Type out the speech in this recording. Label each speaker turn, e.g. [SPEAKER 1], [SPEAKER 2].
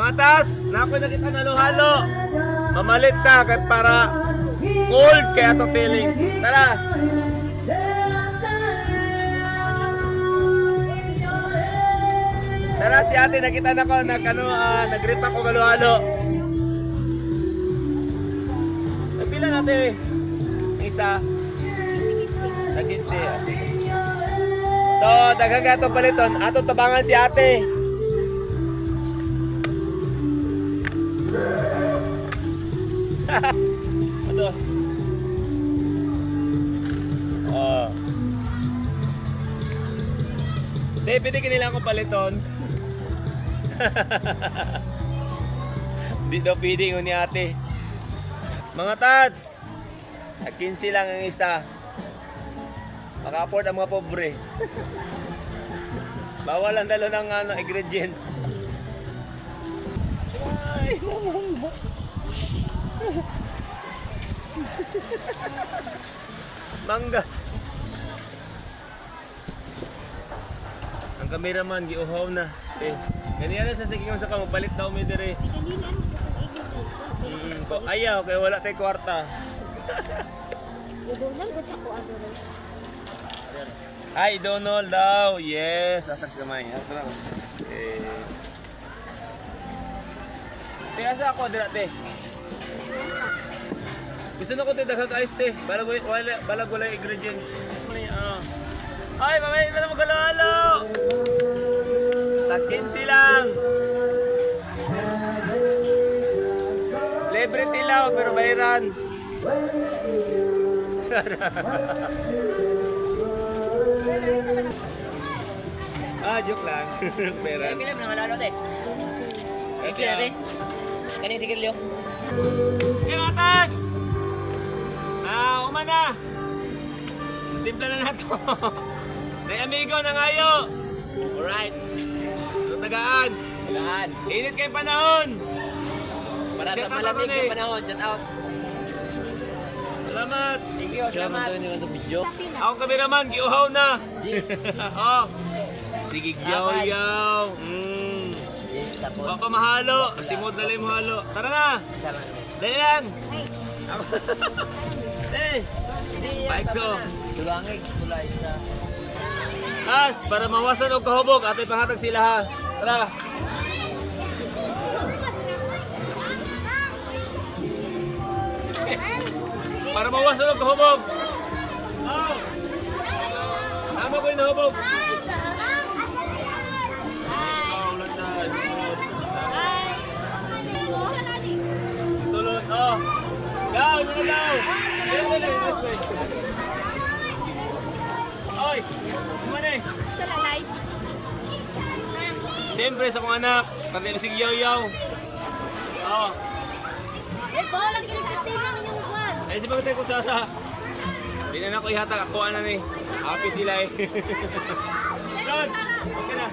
[SPEAKER 1] Mga tas, nako nakita na halo. Mamalit ta kay para cold kaya to feeling. Tara. Tara si ate, nakita na ko nag ano nag-rip ako halo-halo. Nagpila natin ang isa. Nag-15. So, daghan ka itong paliton. Ato tabangan si ate. Ano? Oh. Di, pwede kanila akong paliton. Di daw pwede yun ni ate. Mga tats! 15 lang ang isa. Maka-afford ang mga pobre. Bawal ang dalo ng ano, ingredients. Ay, mangga. Ang cameraman giuhaw na. Eh, ganyan na sa sige sa kamo palit daw mi dire. Ko ayaw kay wala tay kwarta. Ay, Donald daw. Yes, atras gamay. Atras. Eh. Te, asa ako dira te? Gusto na ko te daghang ice te. Balag wala balag wala yung ingredients. Ay, ah. Ay, mamaya na magalalo. Takin silang. Libre tilaw pero bayaran. Ah, joke lang. Bayaran.
[SPEAKER 2] Pila mo nang te.
[SPEAKER 1] Ate,
[SPEAKER 2] Pila te. Kaning sigarilyo.
[SPEAKER 1] Hey, mga tats! Ah, uma na! Timpla na nato. May amigo na ngayo.
[SPEAKER 2] Alright.
[SPEAKER 1] So, tagaan.
[SPEAKER 2] Tagaan.
[SPEAKER 1] Init kay panahon.
[SPEAKER 2] Para
[SPEAKER 1] Shout
[SPEAKER 2] sa
[SPEAKER 1] out
[SPEAKER 2] malamig
[SPEAKER 1] ako ni.
[SPEAKER 2] na panahon, shout out.
[SPEAKER 1] Salamat.
[SPEAKER 2] Thank you, salamat.
[SPEAKER 1] Ako kameraman, giuhaw na. Oh. Sige, yaw yaw.
[SPEAKER 2] Yes, tapos.
[SPEAKER 1] Baka mahalo. Simod na lang yung mahalo. Tara na.
[SPEAKER 2] Salamat.
[SPEAKER 1] Dali lang. Eh,
[SPEAKER 2] Hindi, yan,
[SPEAKER 1] bike
[SPEAKER 2] tama
[SPEAKER 1] ko.
[SPEAKER 2] na. Tulangig, tulay sa.
[SPEAKER 1] As, para mawasan og kahubog, ato'y pangatag sila ha. Tara. Para mawasan og kahubog. Oh. Tama ko yung nahubog. Oh, lansan. Tulon. Oh. Go, mga daw. Dali, dali, dali. Oy, kumane. Siyempre sa kong anak, pati si Yaw Yaw. Oh. Ay, si pagkatay ko sa. Di na ako ihatag, ako na ni. Happy sila eh. Lord, okay na.